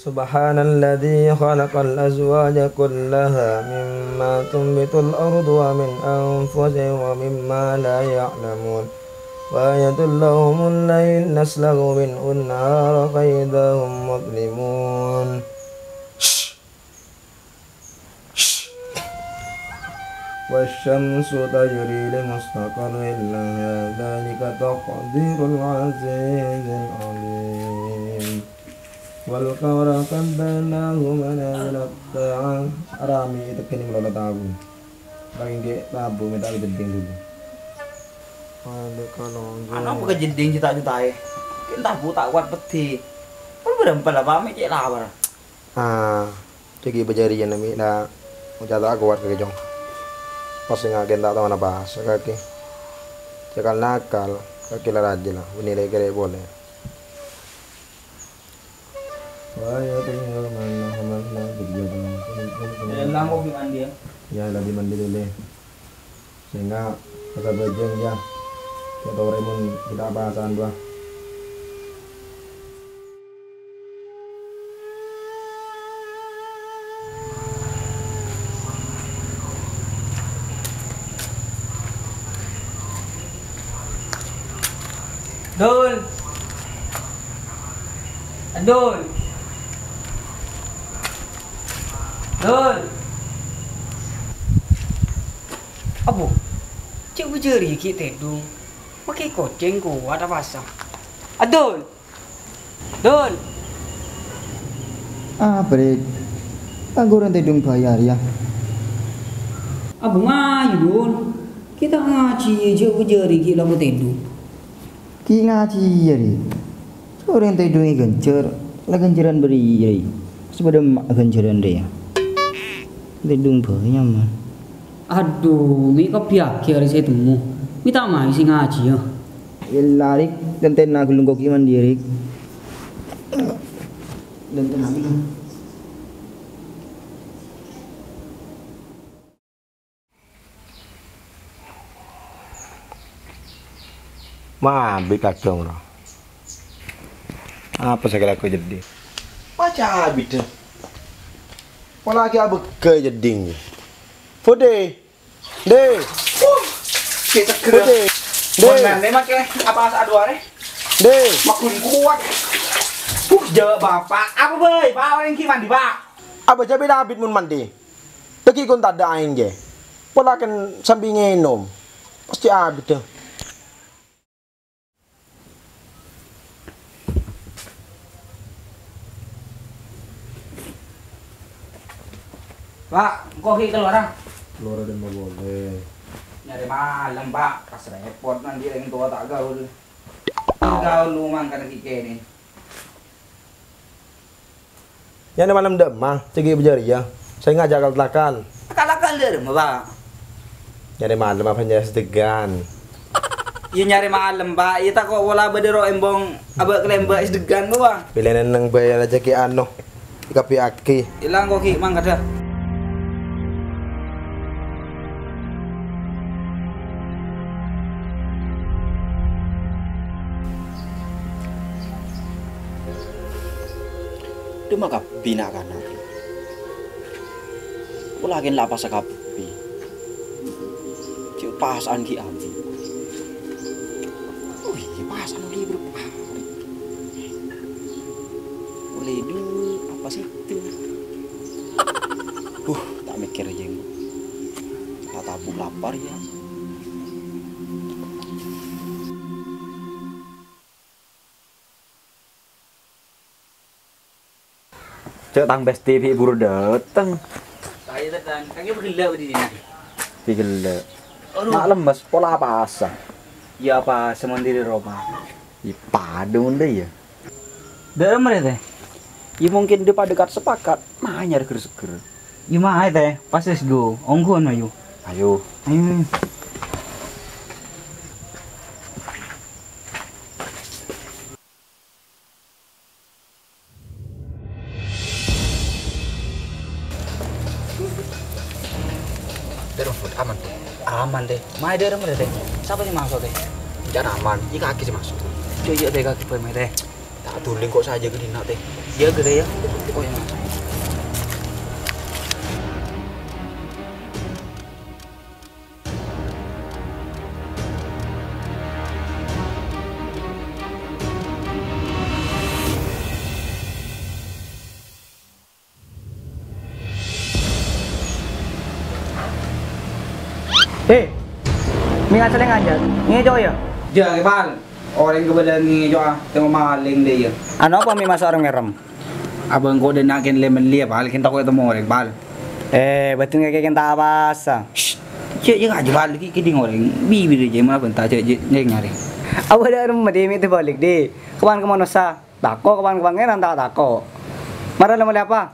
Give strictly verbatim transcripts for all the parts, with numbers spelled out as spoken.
سبحان الذي خلق الأزواج كلها مما تنبت الأرض ومن أنفسهم ومما لا يعلمون. وآية لهم الليل نسلخ منه النهار فإذا هم مظلمون. والشمس تجري لمستقر لها ذلك تقدير العزيز العليم. والقمر قدرناه منازل. Rami itu kini melolo tabu. Paling ke tabu minta jedding dulu. Anu apa kejedding cita-citae? Kan tabu tak kuat pedhi. Kan berempel apa me' cek lawar. Ah, jagi bajariyan mi la mucata aku warga kejong. Pas ngagen tak tahu apa sakake. Cekal nakal, kaki la rajin lah, ini lagi kere boleh. Wah, ya, tuh, ya, mana, mana, mana, gitu, gitu. Ya, lah, mau gimana dia? Ya, lagi mandi dulu. Sehingga kata bajang, ya. Kita orang mun kita apa saan, Bah. Dul. Dul. Dul. Abbhu, cè' bâjâri ghi' tèdung. Makè kocèng kowat apasa? Adul! Dul! Apa, Rik? Kaangghuy orèng tèdung bhâi arèya. Abbhu mayu, Dul. Kita ngajhi, jhâ' bâjâri ghi' lako tèdung. Ghi' ngajhiyâ, Rik. Orèng tèdung è ghânjhâr, la ghânjhârân bâriyâ, Rik. Sè padâ emma' ghânjhârân rèya. Tèdung bhâi nyaman. Adhu, mè' kabbhi aghi' arè sè ètemmo. Mè' ta' mayu sè ngajhiyâ. Ella, Rik, ghântèna ghâllu engko' ghi' mandiyâ, Rik. Ghântèna ghâllu. Ma' abit kadhâng, ro. Apa sè èkalako jeddhing? Maca abit, dâ. Pola ghi' abegghâ jeddhing. Budi. Dè. Wuh, ghi' seger. Budi. Dè. Mon ngene make apa saat dua hari? Dè. Magun kuat. Wuh, jâ' Bapak. Apa, Bay? Pak, orèng ghi' mandi, Pak. Apa jâ' bhidhâ abit mon mandi? Dhâggi' kon tadâ' aèng, jâ. Pola kan sambi ngènom. Pastè abit, dâ. Pak, engko' ghi' kalowara. Kalowara dâ' emma polè? Nyarè malem, Pak. Pas rèpot nanti rèng towa ta' gaul. Gaul lu mangkana ghi' kènè. Nyarè malem dâ' emma, cè' ghi' bâjâriyâ. Sènga' jhâ' kal-talakan. Kal-talakan dâ' remma, Pak? Nyarè malem apa nyarè sè dâgghân? Iyâ, nyarè malem, Pak. Iyâ, tako' pola bâdâ ro' embong abâ' kalèmbâ' è sè dâgghân, Pak. Bilâ neng bhâi rajâ ghi' ano, èkabbhiâghi. Ella engko' ghi' mangkadhâ. Dâ' emma kabbhi na'-kana'. Pola kèng la apasa kabbhi. Cè' pasa'an ghi' abit. Oh iyâ, pasa'an olè bârâmpa arè. Olè dhu apa sèttong? Huh, ta' mèkkèr, jeng. Ta' tabu' lapar, yâ. Cè' tang besti bi' buru dâteng. Ayo, dâteng. Kangè pagellâ' bâdâ dina. Pagellâ'. Aduh. Ma' lemmes, pola apasa? Iyâ, apasa mon dâri roma. Iyâ, padâ mon dâ, iyâ. Dâ' remma rè, Tè? Iyâ, mungkin dâ' padâ kat-sapakat. Ma' nyarè ghâr-seghâr. Iyâ, ma' aè, Tè. Pas let's go. Ongghuwân, ayo. Ayo. Ayo. Dâ' remma, Bud? Aman, Bud? Aman, Tè. Ma' è dâ' remma, Tè? Sapa sè maso', Tè? Encan aman. Iyâ kakè sè maso'. Cok, iyâ, Tè, kakè bhâi, Tè. Ta' dhuli kok sajâ ka dinna', Tè. Iyâ, ghellâ', yâ. Oh, iyâ. He, mè' asalla ngajhâr, ngèco' yâ? Jhâ', Bal. Orèng kabâlâ ngèco'a, tèmo malèng dhâ' iyâ. Anapa mè' maso' orèng mèrem? Abâ' engko' dâ' enna' kèng lè-mellè yâ, Bal, kèng tako' ètemmo orèng, Bal. Eh, bâdân kakè kèng ta' apasa. Shh, jhâ', jhâ' ngajhâr, Bal, ghi' kèdhing orèng. Bi-, bi-, jhâ', mara bânta, jhâ', jhâ', jhâ', nyarè. Abâ' dâ' remma, Di, mè' tè bâlik, Di. Kapan ka manossa? Tako', kapan ka Pangèran ta' tako'. Mara la mellè apa?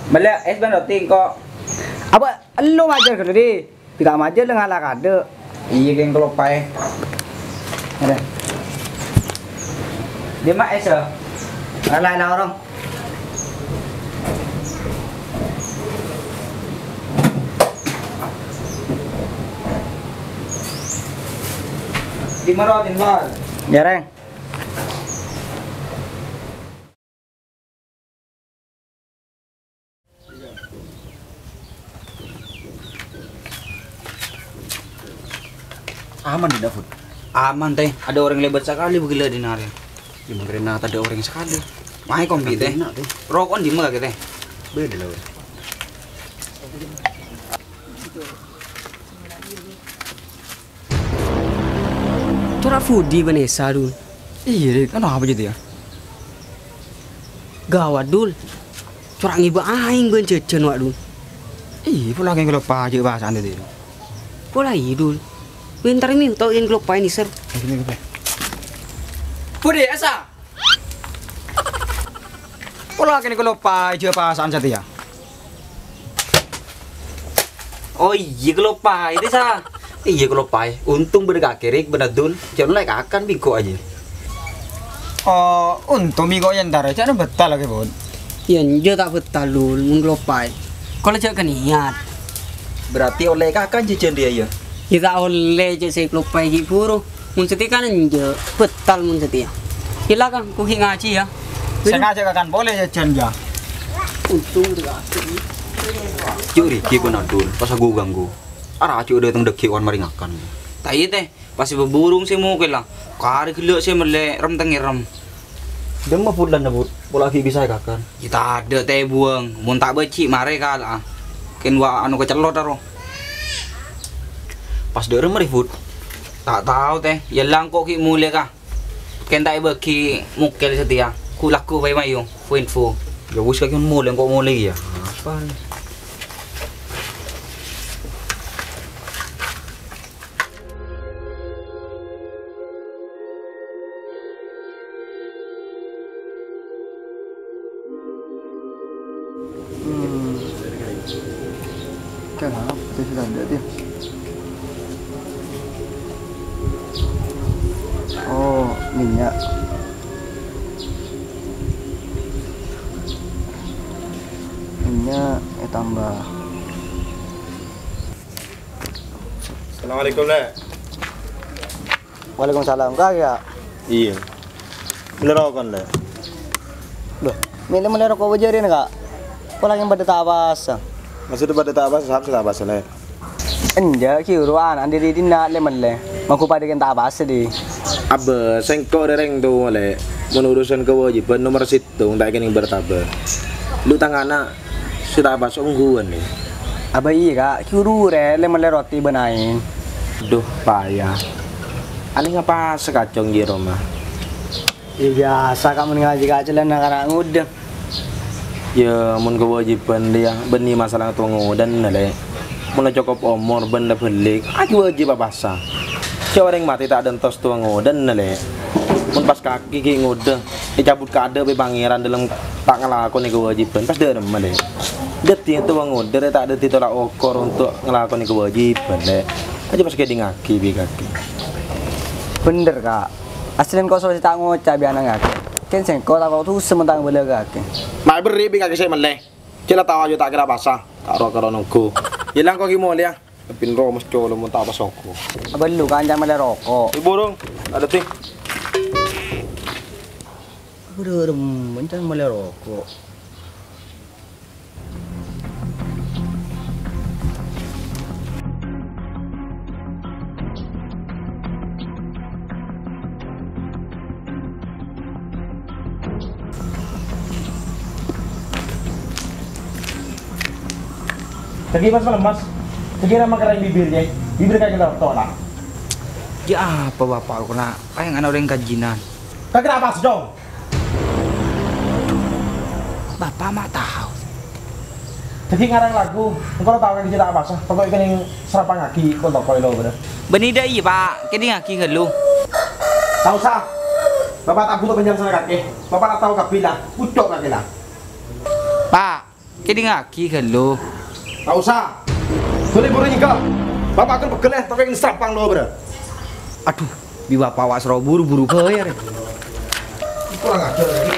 Mellè es bân roti engko'. Abâ' ello majâr ghâllu, Di. Bi' ta' majâr la ngala' kadâ'. Iyâ, kèng kaloppaè. Ada. Dimma es, yâ? Ngala' la orèng. Dimma ro, dimma? Jârèng. Aman, Di, Dafud? Aman, Tè. Adâ' orèng lèbât sakalè bâghi la dinarè. Yâ, mangkana tadâ' orèng sakalè. Maè kombi, Tè. Enak, Tè. Roko' dimma kakè, Tè? Bâdâ la, wè. Cora' budi Vanessa, Dul. Iyâ, Dik. Anapa jâ' tèya? Gawat, Dul. Cora' ngèbâ aèng bân jhâjhân, wa', Dul. Iyâ, pola kèng kaloppa jhâ' pasa'an tèya. Pola iyâ, Dul. Bhânter mènto' kèng kaloppa nèsèr. Budi, Esa! Pola kèng kaloppa jhâ' pasa'an satèya. Oh iyâ, kaloppaè, Tè, sa. Iyâ, kaloppaè. Ontong bâdâ kakè, Rik, bân Adul. Jhâ' ollè kakan bi' engko' ajâ. Oh, ontong bi' engko' èyantara. Jhâ' bhâtal laghi, Bud. Yâ, enjâ' ta' bhâtal, Dul, mon kaloppaè. Kola jhâ' kanèyat. Berarti ollè kakan jhâjhân rèya, yâ? Yâ, ta' ollè, cè' sè kaloppaè ghi' buru. Mon satèya kan enjâ', bhâtal mon satèya. Ella, Kang, engko' ghi' ngajhi, yâ. Sè ngajhi kakan polè jhâjhân, yâ. Ontong dâ' kakè. Jhâ' rèya bân Adul, pas ghu-ghânggu. Ara jhâ' dâteng dâggi' wan marè ngakan. Ta' iyâ, Tè, pas bâburung sè mokèl la. Karè ghellâ' sè mellè rem-tengngèrem. Dimma bulânna, Bud? Pola ghi' bisa èkakan. Yâ tadâ', Tè, buwâng. Mon ta' bâji' marè kala'a. Kèng wa' anu kacellot aro. Pas dâ' remma rè, Bud? Ta' tao, Tè. Yâ la engko' ghi' molè, Ka. Kèng ta' èbâghi mokèl satèya. Ghu-lagghu bhâi mayu. Info-info. Yâ wis, kakè molè, engko' molè, yâ. Apa? Hmm. Kenapa tadi tadi dia? Oh, minyak. Minyak, eh, tambah. Assalamualaikum, Lè'. Waalaikumsalam. Kakè, Ka'? Iyâ. Mellè roko', Lè'. Loh, mè' mellè roko' bâjâ rèya, Ka'? Pola kèng bâdâ ta' apasa. Maksudnya bâdâ ta' apasa, sapa sè ta' apasa, Lè'? Enjâ', ghi' buru ana' dâri dinna' lè-mellè. Mangkèn padâ kèng ta' apasa, Di. Abbâ, sèngko' rèng towa, Lè'. Mon urusan kawâjibhân nomer sèttong ta' kènèng bertabâr. Lu tang ana', sè ta' apasa ongghuwân, Lè'. Abbâ iyâ, Ka'. Ghi' buru rè, lè-mellè roti bân aèng. Duh, paya. Anèng apasa kacong jârèya, Ma? Yâ, biyasa, Ka', mon ngajhi ka' cellana kana' ngodâ. Yâ, mon kawâjibhân rèya bânnè masalah towa ngodâna, Lè'. Mon la cokop omor bân la bâlâk, ajiyâ wâjib apasa. Jâ' orèng matè ta' dântos towa ngodâna, Lè'. Mon pas kakè ghi' ngodâ, ècabut kaadâ' bi' Pangèran dâlem ta' ngalakonè kawâjibhân, pas dâ' remma, Lè'. Dhâddhiyâ towa ngodâ rè ta' dhâddhi tolak okor ontok ngalakonè kawâjibhân, Lè'. Ajiyâ pas kèdingngaghi bi' kakè. Bhender, Ka'. Asli engko' soro sè ta' ngoca' bi' ana' kakè. Kèng sèngko' tako' dhusa mon ta' ngabâlâ kakè. Ma' èberri' bi' kakè sè mellè. Jhâ' la tao ajiyâ ta' kèra apasa. Ta' ro-karo nongghu. Yâ la engko' ghi' molèya. Pin ro mès colo mon ta' pas ongghu. Abâllu kanca mellè roko'. È burung. Adâ' tè. Aduh, remen can malè roko'. Dhâggi' Mas, malem, Mas. Dhâggi' ra makarèng bibir, yâ. Bibir kakè lo-, tolak. Jâ' apa Bapa' lo kèna? Paèng ana orèng kajinan. Kakè ra pas, dong. Bapa' ma' tao. Dhâggi' ngarang lagu, engko' lo tao kakè jâ' ta' apasa. Pokokna kènèng serampangngaghi ko-, toko lo, bhender. Bânnè dâ' iyâ, Pa'. Kènèngngaghi ghâllu. Ta' osa. Bapa' ta' buto penjelasan kakè. Bapa' la tao kabbhi la. Ucok kakè la. Pa'. Kènèngngaghi ghâllu. Ta' osa. Dhuli buru nyèngghâl. Bapa' kan pegghel, yâ, tokèng serampang lo, bhender. Adhu, bi' Bapa' wa' soro buru-buru bhâi arè. Kurang ajar, yâ.